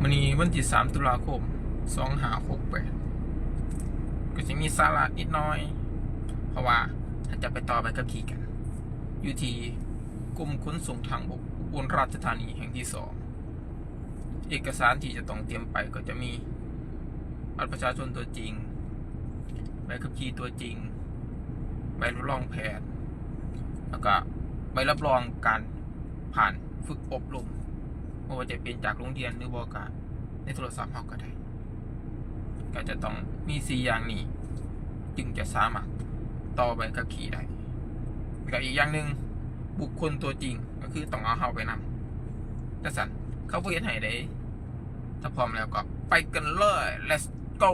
ວັນນີ້ວັນທີສາມ ຕຸລາຄົມ ສອງຫ້າຫົກແປດ ກໍຊິມີສາລະນິດໜ້ອຍ ເພາະວ່າເຮົາຈະໄປຕໍ່ໃບຂັບຂີ່ກັນ ຢູ່ທີ່ກົມຂົນສົ່ງທາງບົກ ອຸບົນລາຊະທານີແຫ່ງທີສອງ. ເອກະສານທີ່ຈະຕ້ອງຕຽມໄປກໍຈະມີ ບັດປະຊາຊົນຕົວຈິງ, ໃບຂັບຂີ່ຕົວຈິງ, ໃບຮັບຮອງແພດ ແລ້ວກະໃບຮັບຮອງການຜ່ານຝຶກອົບຮົມ ບໍ່ວ່າຈະເປັນຈາກໂຮງຮຽນ ຫຼືບໍ່ກະໃນໂທລະສັບເຮົາກໍໄດ້. ກໍຈະຕ້ອງມີສີ່ຢ່າງນີ້ ຈຶ່ງຈະສາມາດຕໍ່ໃບຂັບຂີ່ໄດ້. ແລ້ວກໍອີກຢ່າງໜຶ່ງ ບຸກຄົນຕົວຈິງ ກໍຄືຕ້ອງເອົາເຮົາໄປນຳ. ຈັ່ງຊັ້ນ ເຂົາບໍ່ເຮັດໃຫ້ເດ້. ຖ້າພ້ອມແລ້ວກໍໄປກັນເລີຍ. Let's go.